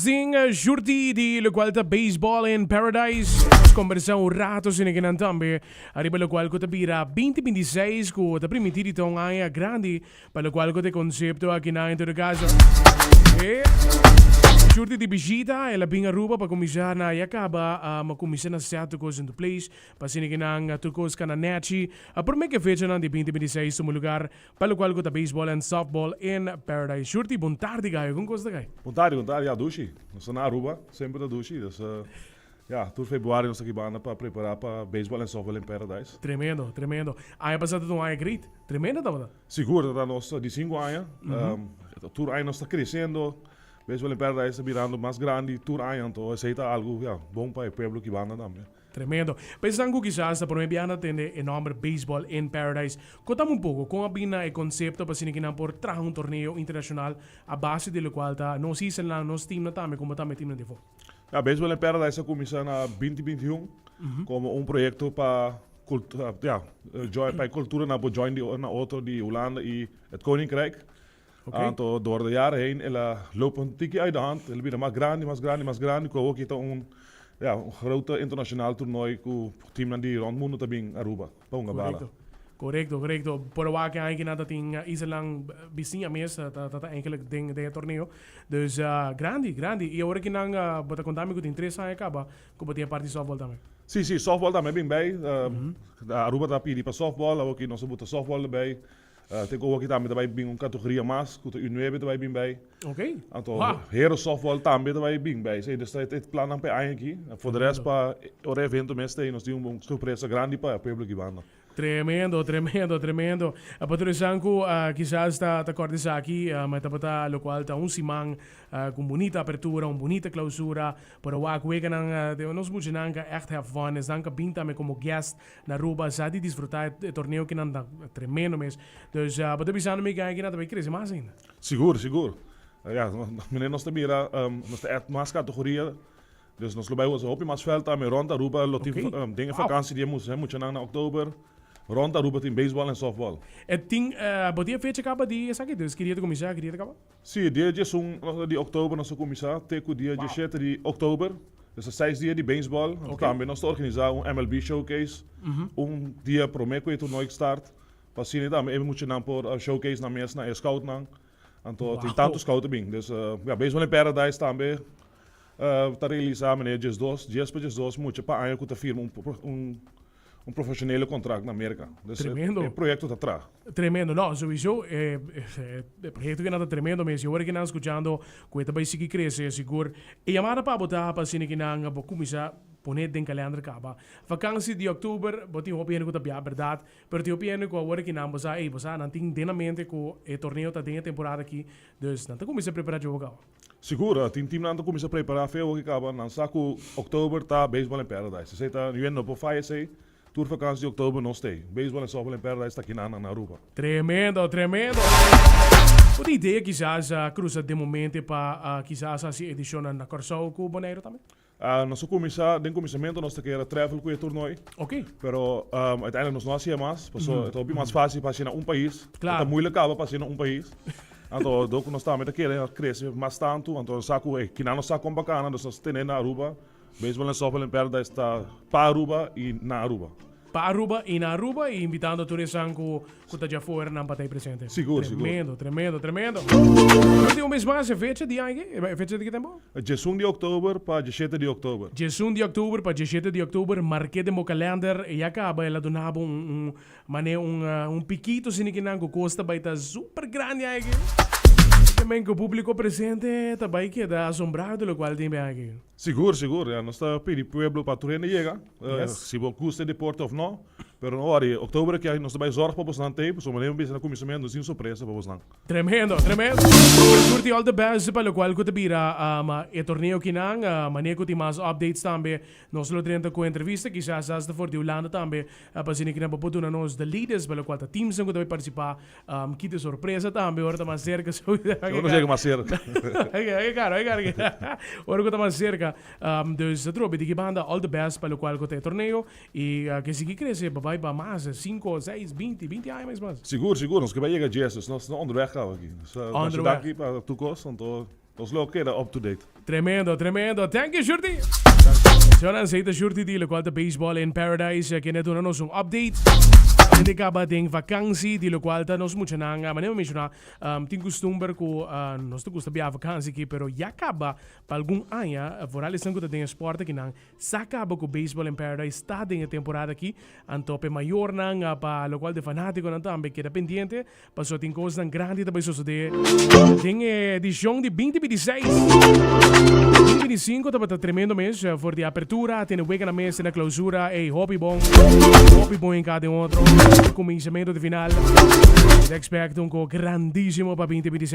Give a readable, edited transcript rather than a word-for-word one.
Nos tin Shurti di locual ta Baseball in Paradise. Nos conversa un rato sine ki nan tambe ariba locual cu ta bira 2026 cu ta primiti di ta un aña grandi pa locual cu ta e concepto aki nan en todo caso. E Shurti di bishita el a bin Aruba pa cuminsa na ya caba a cuminsa na set tur cos into place pa asina ki nan tur cos cana nechi. A prome cu e fechanan di 2026 tuma lugar Pa locual cu ta baseball en softball in Paradise. Shurti, bon tardi gayo, con cos ta cay? Bon tardi, bon tardi. Ya, dushi. Nos ta na Aruba, semper ta dushi. Dus, ya, tur februari nos ta aki banda pa prepara pa baseball en softball in Paradise. Tremendo, tremendo. Aña pasa ta un aña great. Tremendo tabata. Sigur, ta nos di cinco aña. Tur aña nos ta creciendo. Baseball in Paradise ta birando mas grandi tur aña. Anto esey ta algo, ya, bon pa e pueblo aki banda tambe. Tremendo. Pensan cu kisas ta prome biaha na tende e nomber Baseball in Paradise. Contame un poco, con a bin na e concepto pa asina ki nan por traha un torneo internacional a base di locual ta nos islanan, nos teamnan tambe como tambe teamnan di afo? Ya, Baseball in Paradise a cuminsa na 2021 como un proyecto pa ya, join, pa e culturanan por join di na otro di Hulanda y het Koninkrijk. Anto door de jaren heen el a loop un tiki uit de hand, el a bira mas grandi, mas grandi, mas grandi, ku awoki ta un, ja, un grote internacional toernooi ku teamnan di rond mundo ta bin Aruba pa hunga bala. Korekto, korekto, korekto. Por awor aki nan ta tin islanan bisiña mes ta ta ta eigenlijk den den e torneo. Dus grandi, grandi. I awor aki nan bo ta konta mi ku tin tres aña kaba ku bo tin e parti softball tambe. Si, si, softball tambe a bin bij. Aruba ta pidi pa softball, awor aki nos a buta softball erbij. Te ku awoki tambe ta bai bin un kategoria mas, ku ta U nuebe ta bai bin bai. Anto hero softball tambe ta bai bin bai. Sí, dus ta e plannan pa e aña aki. For de rest pa ora e evento mes ta ei nos tin un sorpresa grandi pa e pueblo aki banda. Tremendo, tremendo, tremendo. Pa tur esnan ku kisas ta ta kòrda esaki, ma e tabata lokual ta un siman ku un bunita apertura, un bunita klausura. Por a wak weganan den nos muchanan ka ègt have fun. Esnan ka bin tambe komo guest Na Aruba sa di disfruta e torneo kinan ta tremendo mes. Dus bo ta bisando mi gaya kinan ta bay crece mas ainda. Sigur, sigur. Ya, meneer nos ta mira, nos ta add mas categoria, dus nos lo bay usa hopi mas veld tambe rond Aruba lo tin den e vakantie di e muchanan na oktober, rond Aruba tin baseball en softball. E tin, bo tin e fecha caba di esaki? Dus ki dia ta cuminsa, ki dia ta caba? Sí, dia diesun di oktober nos ta kuminsá te ku dia dieshete di oktober. Dus ta seis dia di beisbòl. Tambe nos ta organisá un MLB showcase un dia promé ku e torneo start. Pa asina tambe e muchanan por showcase nan mes na e scoutnan. Anto tin tantu scout ta bin. Dus ya, Baseball in Paradise tambe ta realisá manera diesdos, dies pa diesdos mucha pa aña ku ta firma un un profesionele contract na Merca. Dus Tremendo. e proyecto ta tra. Tremendo. No, sowieso e e proyecto kinan ta tremendo mes. Y ora kinan scuchando cu e ta bay sigui crece, sigur e yamada pa bo ta pa asina kinan bo cuminsa pone den kalender caba. Vakantie di october, bo tin hopi hende cu ta bia, berdad, pero tin hopi hende cu awor kinan bo sa, ey, bo sa nan tin den nan mente cu e torneo ta den e temporada aki, dus nan ta cuminsa prepara djobo caba. Sigur, tin teamnan ta cuminsa prepara fe awor ki caba. Nan sa cu october ta Baseball in Paradise. Esey ta, yu no por faya esey. Tur vakantie di october nos ta ey. Baseball en Softball in Paradise ta kinan na Aruba. Tremendo, tremendo. Otro idea kisas a cruza den momente pa kisas haci edicionnan na Corsou cu Boneiru tambe? Nos a cuminsa, den cuminsamento nos ta kere travel cu e toernooi. Pero uiteindelijk nos no hacia mas, paso e ta hopi mas facil pa haci na un pais. E ta moeilijk caba pa haci na un pais. Anto dor cu nos tambe ta kere crece mas tanto, anto nos sa cu ey kinan nos sa con bacana, dus nos tene na Aruba. Baseball en Softball in Paradise ta pa Aruba y na Aruba. Pa Aruba y na Aruba y invitando tur esan cu cu ta djafoer nan pa ta presente. Sigur, sigur. Tremendo, tremendo, tremendo. Nos tin un bes mas e fecha di aña aki? E fecha di ki tempo? Diesun di oktober pa dieshete di oktober. Diesun di oktober pa dieshete di oktober, mark'é den bo kalender. Ya kaba el a duna bo un un mane un un pikito asina kinan ku kos ta bai ta super grandi aña aki. También ku publico presente ta bai keda asombrado lokual tin be aki. Sigur, sigur. Ya nos ta pidi pueblo pa tur hende yega. Si bo gusta e deporte of no. Pero no worry, oktober aki nos ta bai zorg pa bosnan tei, pasobra manera mi bisa na kuminsamentu nos tin sorpresa pa bosnan. Tremendo, tremendo. Tur tin all the best pa lokual ku ta bira e torneo kinan. Manera ku tin mas updates tambe nos lo drenta ku entrevista, kisas hasta for di Hulanda tambe pa asina kinan bo por duna nos the latest pa lokual ta teamsnan ku ta bai partisipa. Kita sorpresa tambe ora ta mas cerca. Ora nos yega mas cerca. Ay, claro, ay, claro. Ora cu ta mas cerca. Dus atrobe di ki banda all the best pa locual cu ta e torneo. Y ke sigui crece pa bay pa mas 5, 6, 20, 20 aña mes mas. Sigur, sigur. Nos ke bay yega djes. Dus nos ta onderweg caba aki. Onderweg. Masha danki pa tur cos. Anto. Nos lo keda up to date. Tremendo, tremendo. Thank you, Shurti. Señora Zeta Shurti di locual ta Baseball in Paradise, kende a duna nos un update. Hende caba den vakantie, di locual ta nos muchanan, manera mi menciona, tin custumber cu nos ta gusta bia vakantie aki, pero ya caba pa algun aña, vooral esnan cu ta den e sport akinan, Sa caba cu Baseball in Paradise ta den e temporada aki, anto p'e mayornan, pa locual de fanaticonan tambe keda pendiente, pasobra tin cosnan grandi ta bay sosode den e edicion di 2026. 2025 tabata tremendo mes, for di apertura te na wega na mes te na clausura, ey hopi bon, hopi bon enca den otro, cuminsamento te final. Ta expect un co grandisimo pa 2026.